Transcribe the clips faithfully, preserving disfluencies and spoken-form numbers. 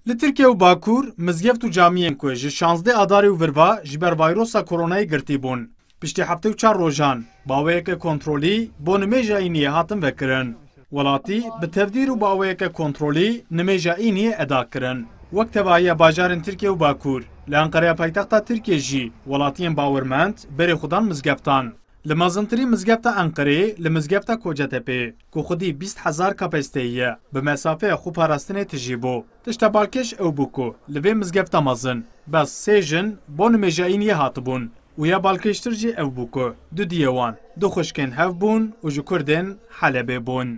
Li Tirkiye û Bakur, mizgeft û camiyên ku ji şazdeh Adarê û virva ji ber vayrosa koronayê girtî bûn, piştî heftê û çar rojan, baweyeke kontrolî bo nimêja Îniyê hatin vekirin. Welatî bi tevdîr û baweyeke kontrolî nimêja Îniyê eda kirin. Wek tevahiya bajarên Tirkiye û Bakur, li Enqereya paytexta Tirkiye jî welatiyên bawermend berê xwe dan mizgeftan. Li mezintirîn mizgefta Enqereyê li mizgefta Kocetepe'yê, ku xwedî bîst hezar kapasiteyê ye, bi mesafeya xwe parastinê tijî bû. Tişta balkêş ew bû ku li vê mizgefta mezin bes sê jin bo nimêja Îniyê hatibûn û ya balkêştir jî ew bû ku dudiyê wan du xwişkên hev bûn û ji Kurdên Helebê bûn.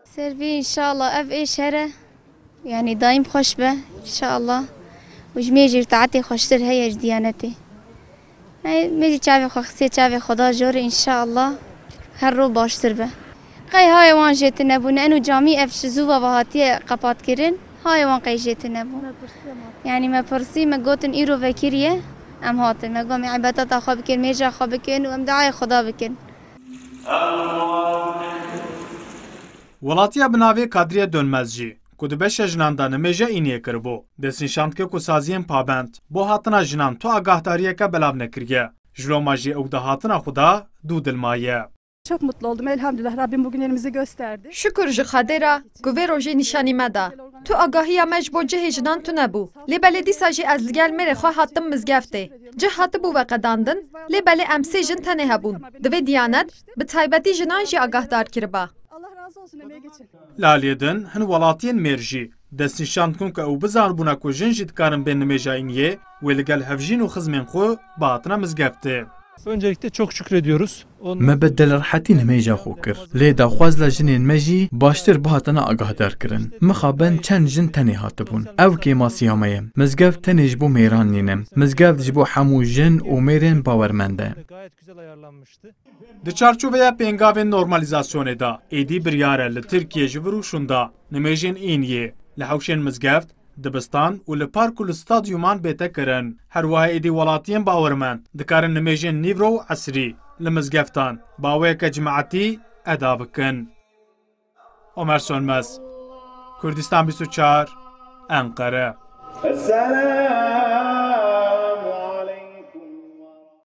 Ser vê înşallah ev êş here. Yanî daîm xweş be, înşallah. Û ji me jî taetê xweştir heye ji Diyanetê. Hey, me jî çavê xwe xistiye çavê Xweda jor, înşallah her roj baştir be. Qey hayê wan jê tune bûne, eno camî ev ji zû ve hatiye qepat kirin, hayê wan qey jê tune bû. Yanî me pirsî, me gotin îro vekiriye, em hatin. Me got, em ê ebadeta xwe bikin, mêja xwe bikin û em diayê Xweda bikin. Welatiya bi navê Kadriye Dönmez jî, ku di beşa jinan de nimêja Îniyê kiribû, destnîşan dike ku saziyên pabend bo hatina jinan tu agahdariyeke belav nekiriye. Ji loma jî ew di hatina xwe de dûdil maye. Çok mutlu oldum. Elhamdülillah, Rabbim bugün elimizi gösterdi. Şukur ji Xwedê re ku vê rojê nîşanî me da. Tu agahiya me ji bo cihê jinan tune bû. Lê belê dîsa jî ez li gel mêrê xwe hatim mizgeftê. Cih hatibû veqedandin, lê belê em sê jin tenê hebûn. Divê Diyanet, bi taybetî jinan jî agahdar kiriba. Allah razı olsun, emeği geçen. Li aliyê din, hin welatiyên mêr jî destnîşan dikin ku ew bizanibûna ku jin jî dikarin bên nimêja Îniyê, wê li gel hevjîn û xizmên xwe bihatine mizgeftê. Öncelikle çok şükrediyoruz. Me bi dilrehetî nimêja xwe kir. Lê daxwaz la jinên me jî baştir bihatine agahdarkirin. Mixabin çend jin tenê hatibûn. Ew kêmasiya me ye. Mizgeft tenê ji bo mêran nîne. Mizgeft ji bo hemû jin û mêrên bawermend e. Di çarçoveya pêngavên normalizasyonê de, êdî biryar e li Tirkiye ji vir û şûnda nimêjên Îniyê li hewşên mizgeft, dibistan û li park û li stadyuman bête kirin. Her wiha êdî welatiyên bawermend dikarin nimêjên nîvro û esrî li mizgeftan bi awayeke cimaetî eda bikin. Omer Sönmez, Kurdistan bîst û çar, Enqere.